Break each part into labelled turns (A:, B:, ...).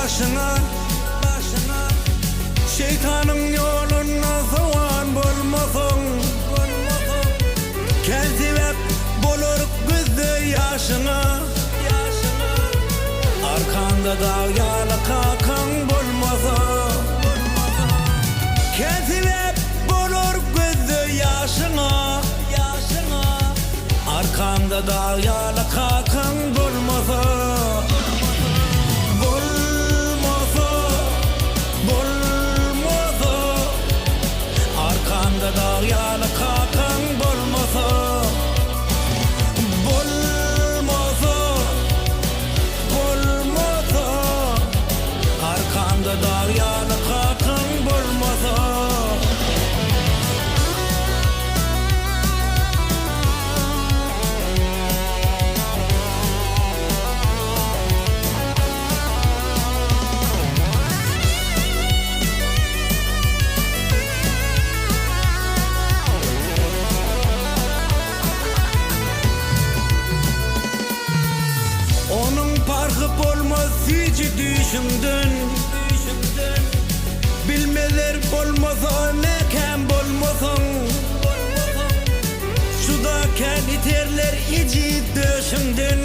A: başyňa, başyňa. Şeýtanyň ýoluna sowan bolmasaň, bolmasaň. Kän sebäp bolar gözde ýaşyňa, ýaşyňa. Arkaňda dag ýaly kakaň bolmasa, bolmasa. Kän sebäp bolar gözde ýaşyňa, ýaşyňa. Arkaňda dag ýaly kakaň bolmasa, bolmasa, bolmasa. Arkaňda dag ýaly kakaň bolmasa, bolmasa, bolmasa. Arkaňda dag ýaly kakaň bolmasa. Onuň parhy bolmaz süýji düýşüňden. Bilmezler bolmasa mäkäm bolmasaň. Juda kän iterler ejiz döşüňden.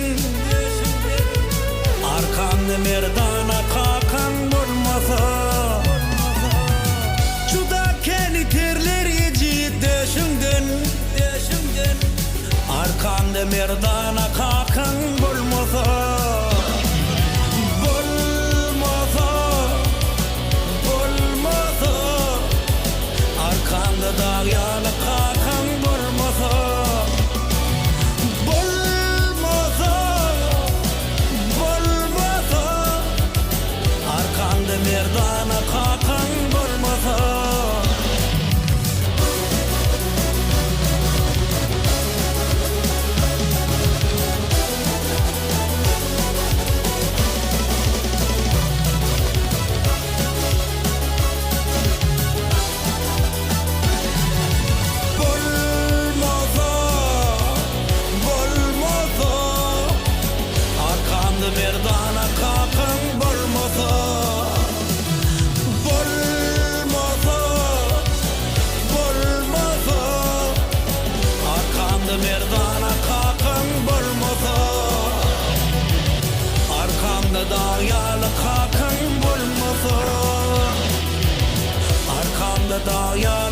A: Arkaňda merdana kakaň bolmasa. Juda kän iterler ejiz döşüňden. Arkaňda merdana kakaň bolmasa. Bolmasa, bolmasa. Arkaňda dag ýaly kakaň bolmasa. Bolmasa, bolmasa. Arkaňda merdana kakaň bolmasa. Bolmasa, bolmasa. Arkaňda merdana kakaň bolmasa. Bolmasa, bolmasa. Arkaňda merdana kakaň bolmasa. Arkaňda dag ýaly kakaň bolmasa. Arkaňda dag ýaly.